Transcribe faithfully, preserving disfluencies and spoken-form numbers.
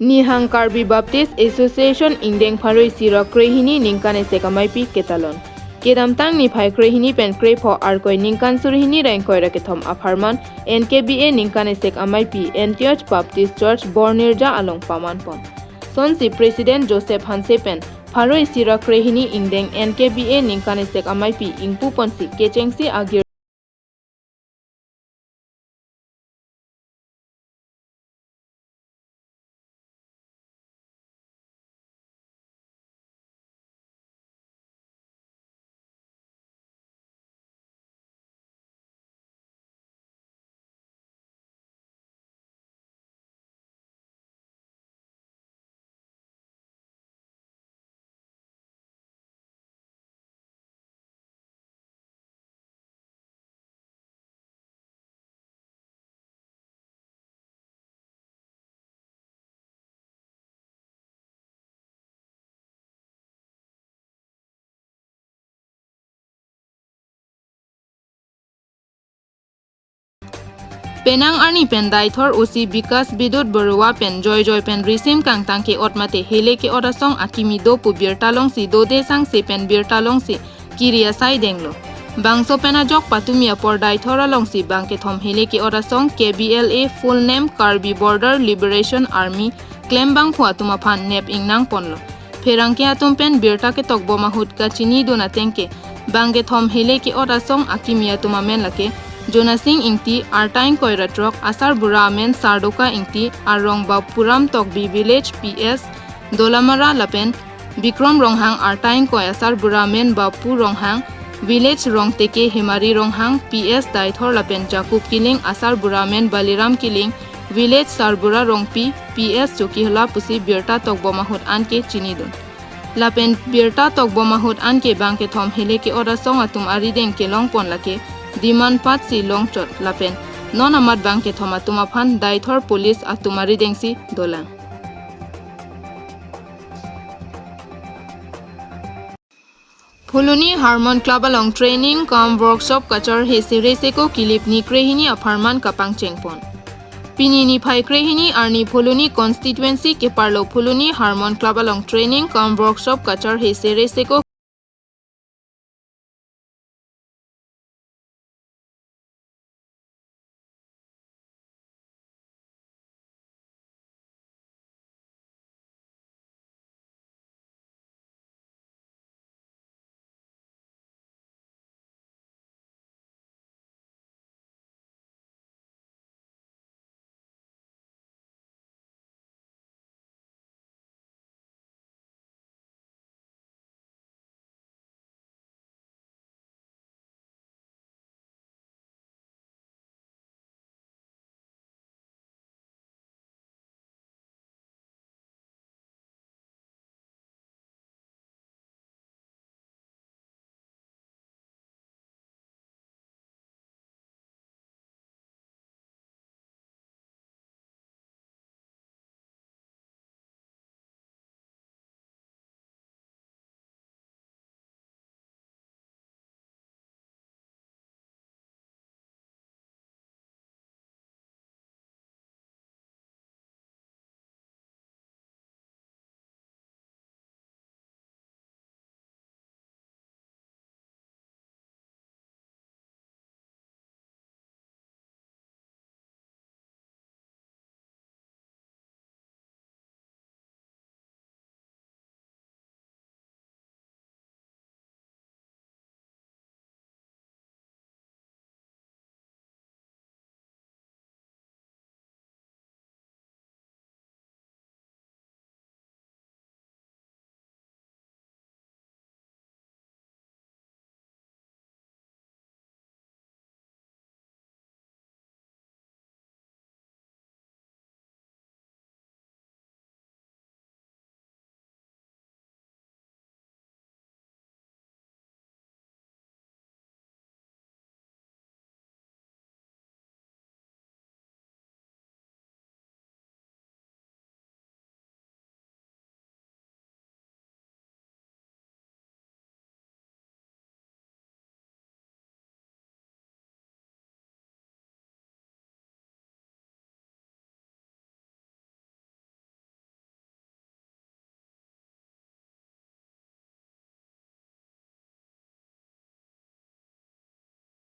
Nihang Karbi Baptist Association ingdeng pharo isi ra krehini ningkan esek ameipi ketalon. Kedamtang niphai krehini pen krepho Arkoi ningkan surhini ra ingkoi ra kethom apharman N K B A ningkan esek ameipi Antioch Baptist Church Bornirja along pamanpon. Sonsi President Joseph Hanse pen pharo isi ra krehini ingdeng N K B A ningkan esek ameipi ingpuponsi kechengsi agir Penang arni pen Deithor O C Bikash Bidut Baruah pen joijoi pen risim kangtang ke-ot mate hele ke-ot asong akimi do pu birta longsi dode sangse pen birta longsi kiri asai denglo. Bangso pen ajok patumi apor Deithor alongsi bang kethom hele ke-ot asong K B L A, full name Karbi Border Liberation Army, klembangphu atum aphan nep ingnangponlo. Pherangke atum pen birta ketokbom ahut kachinidun ateng ke bang kethom hele ke-ot asong akimi atum amen lake Jonasing Ingti, arta ingkoi ra throk, asarbura amen Sardoka Ingti, arong Bapuram Tokbi, village P S Dolamara, lapen Bikrom Ronghang, arta ingkoi, asarbura amen Bapu Ronghang, village Rongteke, Hemari Ronghang, P S Deithor, lapen Jacob Killing, asarbura amen Baliram Killing, village Sarbura Rongpi, P S Chokihola pusi birta tokbom ahut anke chinidun. Lapen birta tokbom ahut anke bang kethom hele ke-ot asong atum arideng kelongpon lake Dimanpatsi Longchot, lapen non amat bang kethom atum aphan Deithor police atum aridengsi dolang. Phuloni Harmon Club along training cum workshop kacharhe Sereseko Kilip ni krehini apharman kapangchengpon. Pini niphai krehini arni Phuloni constituency keparlo Phuloni Harmon Club along training cum workshop kacharhe Sereseko